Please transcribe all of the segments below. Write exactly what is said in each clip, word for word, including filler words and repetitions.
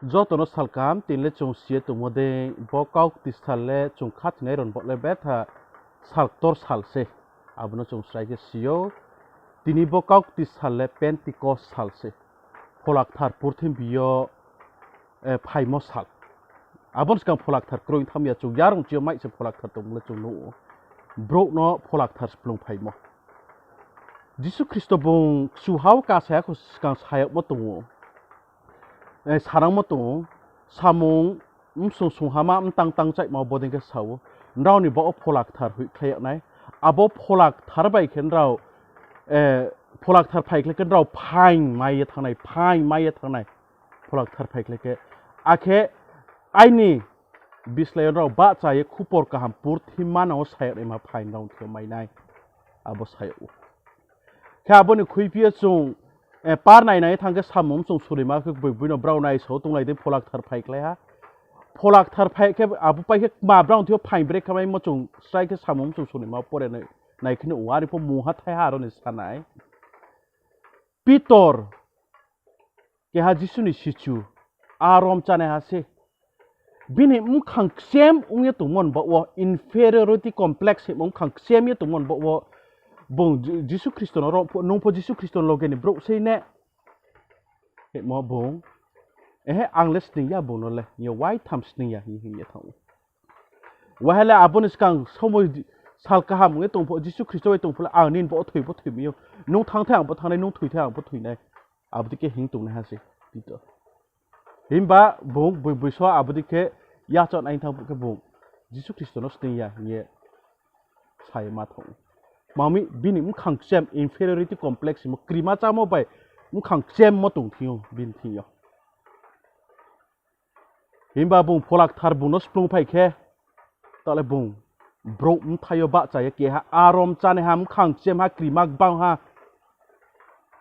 Joto no sal kaham. Tini le chung si ye tongmo dei, bo kaukti sal le chung khathoinai rao ni baoh le betha sal ktor sal se. Abo no chung srai khe si ou. Tini bo kaukti sal le Pentecost sal se. Phola Kthar purthimbi yo phaimo sal. Abo ni skang Phola Kthar kroi thanng ya, chung yarung chi yo mai se Phola Kthar tongmo le chung nuh ou. Brouh no Phola Kthar splung phaimo. Jisu Khristo bung kchuha wo kasa ya kho skang sa yagmo tong ou. Sanangmo tong ou, samung, bsung sunghama mtang tang chaihma bodei khe sa ou, nrao ni baoh wo Phola Kthar hoihkhlai yag nai, abo Phola Kthar bai khe nrao, Phola Kthar phaikhlai khe nrao phaing mai ye thanng nai, phaing mai ye thanng nai, Phola Kthar phaikhlai khe, akhe aini bislái yo nrao bahcha ye khupor kaham purthima no sa yag naima phaing nrao thing yo mai nai, abo sa yag ou. Khe abo ni khuiphi ye chung, par nai nai ye thanng khe samung bsung suraima khe boi boi no brao naisao tonglai dei Phola Kthar phaikhlai ha. Phola Kthar phai khe abo pai khe kma brao thing yo phaing brekhe maimo chung srai khe samung bsung suraima pore nai khe nuh ou, are pho mungha thaiha aro ni sa nai. Pitor, keha Jisu ni sichu, a rom chánaiha se. Bini bkhang kchem ong ye tongmo ni baoh wo, inferiority complex hingmo bkhang kchem ye tongmo ni baoh wo, bung Ji-, Jisu Khristo no ro pho, nung pho Jisu Khristo ni loge ni brouh sei ne? Hingmo bung, ehe, ang le sning ya bung no le, hing ye waitham sning ya hing hing ye thanng ou. Waha le abo ni skang somoi di-, sal kaham ong ye tong pho, Jisu Khristo bai tong pho le, ang nini baoh wo thoi pho thoi mai ou. Nung thanng thai ang pho thanng nai, nung thoi thai ang pho thoi nai. Abo dei khe hing tongnaiha se Pitor. Himba bung boi boiso abo dei khe yachaoh nai thanng phuh khe bung Jisu Khristo no sning ya hing ye sa ye ma thanng ou. Tma mi bini bkhang kchem, inferiority complex hingmo, krima chámo bai bkhang kchemmo tong thing yo bini thing yo. Himba bung Phola Kthar bung no splung phai khe, taoh le bung brouh bthai yo bahcha ye keha a rom chánaiha, bkhang kchemha, krima gbangha.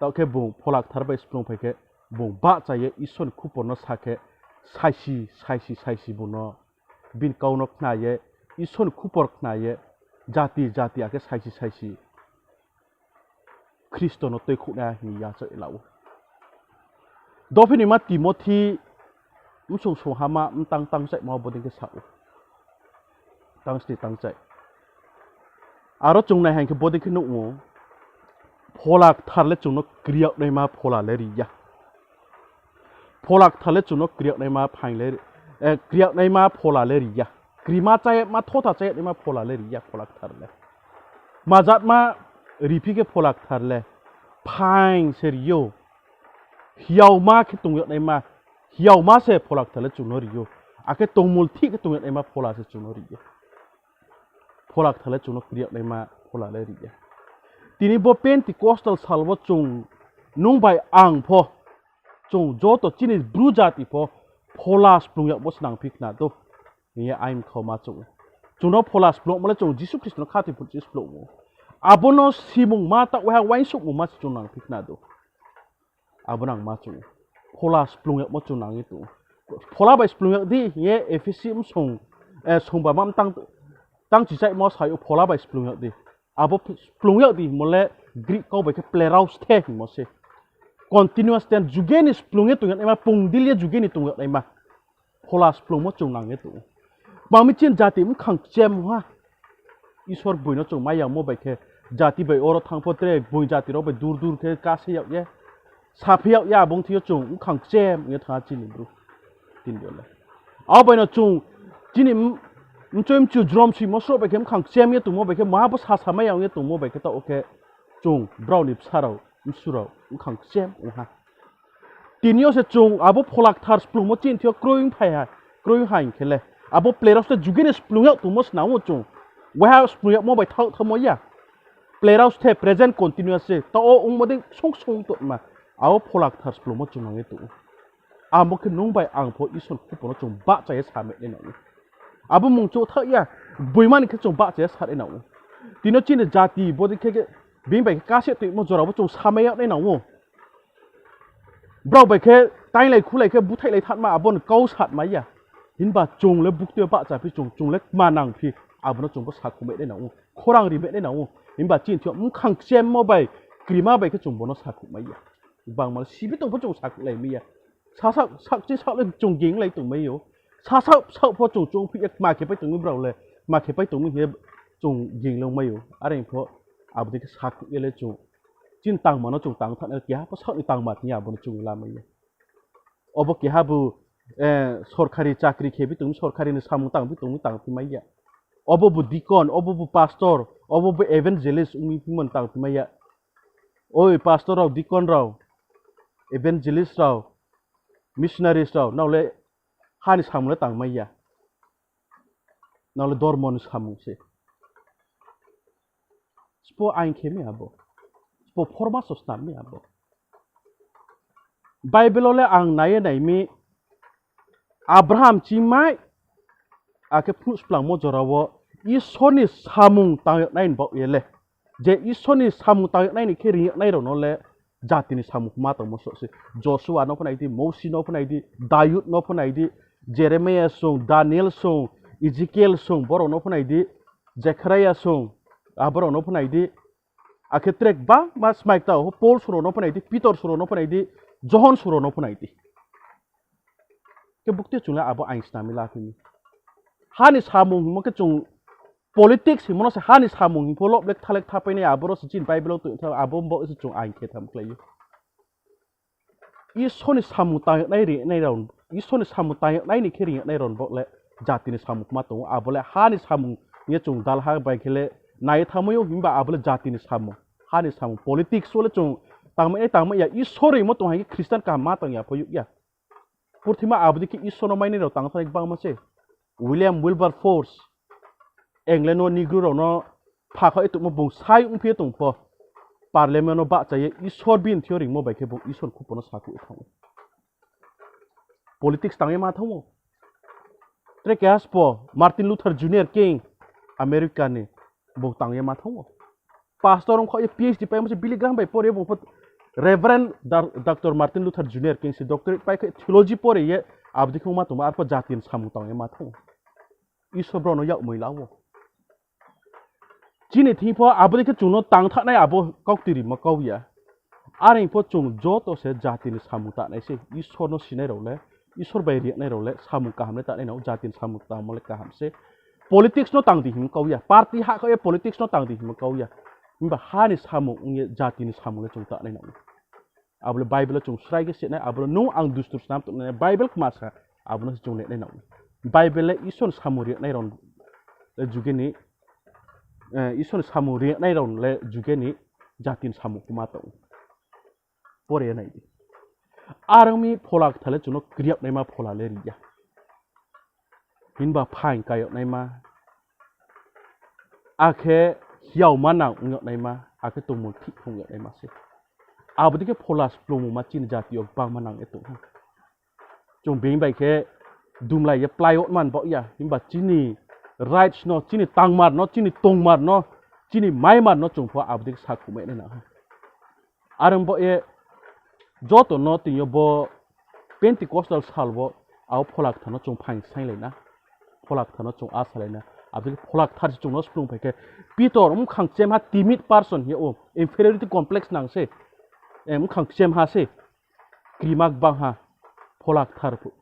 Taoh khe bung Phola Kthar bai splung phai khe, bung bahcha ye Isor ni khupor no sa khe, saisi, saisi, saisi bung no, bini kau no khna ye, Isor ni khupor khna ye, jati jati akhe saisi saisi Khristo no tuikhouhnai hing ye yachaoh ye la ou. Dophi ni ma Timothi bsung sunghama mtang tang chaihma bodei khe sa ou. Tang sni tang chai. Aro chung nai haing khe bodei khe nuh ou. Phola Kthar le chung no kri yag naima phola le ri ya. Phola Kthar le chung no kri yag naima phaing le, kri yag naima phola le ri ya. Krima chá yagma, thotha chá yag naima phola le ri ya Phola Kthar le. Tma jatma riphi khe Phola Kthar le? Phaing se ri ou. Hiaoma khe tong yag naima, hiaoma se Phola Kthar le chung no ri ou. Akhe tongmulthih khe tong yag naima phola se chung no ri ou. Phola Kthar le chung no kri yag naima phola le ri ya. Tini bo Pentecostal sal wo chung, nung bai ang pho, chung joto chini Bru jati pho phola splung yagmo se nangphi khna dou hing ye aini khauma chung ou. Chung no phola splung yagmo le chung Jisu Khristo no khathoiphuh se splung ou. Abo no simungma taoh waiha uaingsouhmungma se chung nangphi khna dou. Abo nangma chung ou. Phola splung yagmo chung nang ye tong ou. Phola bai splung yag di hing ye Ephesi bsung, songbama tang chichaihmo sa ou, phola bai splung yag di. Abo splung yag di hingmo le Greek kau bai khe plerauste hingmo se. Continuous tense, juge ni splung ye tong yag naima, pungdil ye juge ni tong yag naima. Phola splungmo chung nang ye tong ou. Tma mi chini jati bkhang kchem ha. Isor boi no chung mai yangmo bai khe, jati bai oro thanng pho tre boi jati rao bai dur dur khe kase yag ye, saphi yag ye, abo ong thing yo chung bkhang kchem ong ye thanng ha chini Bru. Tini yo le abo bai no chung chini mchoi mchu jrom soimo sroh bai khe bkhang kchem ye tongmo bai khe, maha bo sasa mai ya ong ye tongmo bai khe, taoh wo khe chung brao ni bsa rao, msu rao bkhang kchem ong ha. Tini yo se chung abo Phola Kthar splungmo chini thing yo kroi phai ha, kroi ha hing khe le, abo plerauste juge ni splung yag tongmo se nang ou chung. Waiha splung yagmo bai thaoh thaohmo ya. Plerauste present continuous se, taoh wo ongmo dei song song tongma. Abo Phola Kthar splungmo chung nang ye tong ou. Abo khe nung bai ang pho Isor ni khupor no chung bahcha ye sa mai nai nang ou. Abo mung chouh thaoh ya, gboima ni khe chung bahcha ye sa nai nang ou. Tini yo chini jati bodei khe, being bai khe kase toimo jora bo chung sa mai yag nai nang ou. Brao bai khe tainglai khulai khe búthaihlai thanngma abo ni kau satmai ya. Himba chung le buktui yo bahchaphi chung, chung le kma nangphi, abo no chung bo sakhouh mai nai nang ou, khorang ri mai nai nang ou. Himba chini thing yo bkhang kchemmo bai, krima bai khe chung bo no sakhouh mai ya. Gbangma le sibi tong pho chung sakhouhlai mai ya. Sasaoh, saoh ching saoh le chung ginglai tongmai ou. Sasaoh, saoh pho chung chung phi ye kma khe pai tongmi brao le, kma khe pai tongmi hing ye chung ginglongmai ou. Are pho abo dei khe sakhouh ye le chung chini tangma no chung tang thanng nai, keha pho saoh ni tangma hing ye abo no chung lamai ya. Obo keha bu, eh, sorkari chakri khe phi tongmi, sorkari ni samung tang phi tongmi tang phi mai ya. Obo bu deacon, obo bu pastor, obo bu evangelist ongmi hingmo ni tang phi mai ya. Oi pastor rao, deacon rao, evangelist rao, missionaries rao, nrao le ha ni samung le tang mai ya. Nrao le dormo ni samung se. Sbo aing khe mi abo. Sbo phormaso snam mi abo. Bible wo le ang nai ye nai mi, Abraham chingmai, akhe phnuh splangmo jora wo Isor ni samung tang yag nai ni baoh ye le, je Isor ni samung tang yag nai ni khe ring yag nai rao no le jati ni samung kma tongmo só se. Josua no pho nai di, Mosi no pho nai di, Dayud no pho nai di, Jeremiah song, Daniel song, Ezekiel song, brao no pho nai di, Zechariah song, abrao no pho nai di. Akhe tre gbangma smai ktao, Paul song rao no pho nai di, Pitor song rao no pho nai di, Johon song rao no pho nai di. Khe buktui chung le abo aing snam mi la phi mi. Ha ni samung hingmo khe chung politics hingmo no se ha ni samung hing pho lob le ktha le ktha pai nai, aboro se chini Bible wo tong tha, abo bo se chung aing khe tham klái ou. Isor ni samung tang yag nai ring yag nai rao, Isor ni samung tang yag nai ni khe ring yag nai rao ni baoh le jati ni samung kma tong ou, abo le ha ni samung hing ye chung dalha bai khe le nai ye thanngmai ou, himba abo le jati ni samung, ha ni samung, politics wo le chung tangmai nai tangmai ya, Isor rimo tong hai khe Christian kaham ma tang ya pho youh ya. Purthima abo dei khe Isor no mainai rao tang thanngnai gbangma se. William Wilberforce, England wo Negro rao no phakhaoh ye tongmo bung sai ongphi ye tong pho, Parliament no bahcha ye Isor bini thing yo ringmo bai khe bung Isor ni khupo no sakhouh ye thanng ou. Politics tang ye ma thanng ou. Tre keha sbo Martin Luther Junior King, America ni, bung tang ye ma thanng ou. Pastor ongkhaoh ye PhD paimo se Billy Graham bai pore bung pho Reverend Doctor Martin Luther Junior King se doctorate pai khe theology pore ye abo dei khe ongma tongmo, arpho jati ni samung tang ye ma thanng ou. Isor brao no yakmoi la ou. Chini thing pho abo dei khe chung no tang thangnai abo kaukti rimo kau ya. Are pho chung joto se jati ni samung tangnai se, Isor no sinai rao le, Isor bai rinai rao le samung kaham le tangnai nang ou, jati ni samung tangmo le kaham se. Politics no tang di hingmo kau ya, party hahkhaoh ye politics no tang di hingmo kau ya. Himba ha ni samung ong ye jati ni samung le chung tangnai nang ou. Abo le Bible wo chung srai khe se nai, abo le nung ang dustur snam tongnai, Bible kma sa, abo no se chung le nai nang ou. Bible le Isor ni samung rinai rao le juge ni, eh, Isor ni samung rinai rao le juge ni jati ni samung kma tong ou. Pore ye nai di. Are ong mi Phola Kthar le chung no kri yag naima phola le ri ya. Himba phaing ka yag naima, akhe hiao manang ong yag naima, akhe tongmung thih phung yag naima se. Abo dei khe phola splungmungma chini jati yo gbangma nang ye tong ha. Chung being bai khe dumlai ye plái yag man baoh ya, himba chini rights no, chini tangmar no, chini tongmar no, chini maimar no chung pho abo dei khe sakhouhmai nai nang ha. Are ong baoh ye joto no tini yo bo Pentecostal sal wo abo Phola Kthar no chung phaing sainglai na, Phola Kthar no chung asalai na. Abo dei khe Phola Kthar se chung no splung phai khe, Pitor bkhang chemha timid person hing ye ou, inferiority complex nang se, eh, bkhang chemha se, krima gbang ha, Phola Kthar phuh.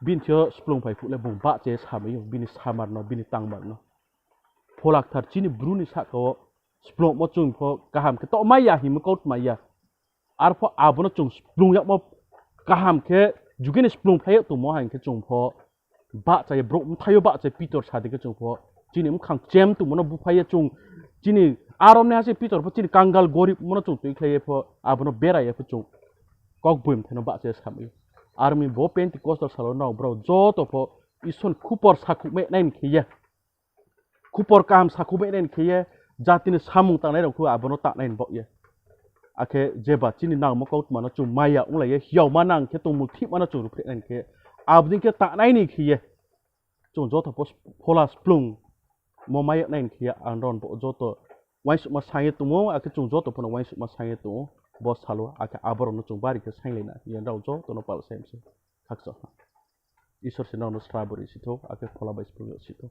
Bini thing yo splung phai phuh le bung bahcha ye samai ou, bini samar no, bini tangmar no. Phola Kthar chini Bru ni sahka wo splungmo chung pho kaham khe taoh mai ya hingmo kautma ya. Arpho abo no chung splung yagmo kaham khe, juge ni splung phlai yag tongmo haing khe chung pho bahcha ye, brouh bthai yo bahcha ye Pitor sa dei khe chung pho chini bkhang chem tongmo no buphai ye chung, chini arom ni ha se Pitor pho chini kangal gorib mo no chung tuikhlai ye pho, abo no bera ye pho chung kaugboim thai no bahcha ye samai ou. Are ong mi bo Pentecostal sal wo nrao brao joto pho Isor ni khupor sakhouhmai nai ni khe ye, khupor kaham sakhouhmai nai ni khe ye, jati ni samung tangnai rao khe abo no tangnai ni baoh ye. Akhe jeba chini nangmo kautma no chung maya onglai ye, hiao manang khe tongmung thihma no chung ruhphreh nai ni khe, abo dei khe tangnai ni khe ye, chung joto pho Phola splung mo mai yag nai ni khe ye, ang nrao bo joto uaingsouhma saing ye tong ou, akhe chung joto pho no uaingsouhma saing ye tong ou, bo sal wo, akhe abo rao no chung bari khe sainglai na hing ye nrao joto no pal sai mi se. Khakchang ha. Isor se nrao no srabo ri si thou, akhe Phola bai splung yag si thou.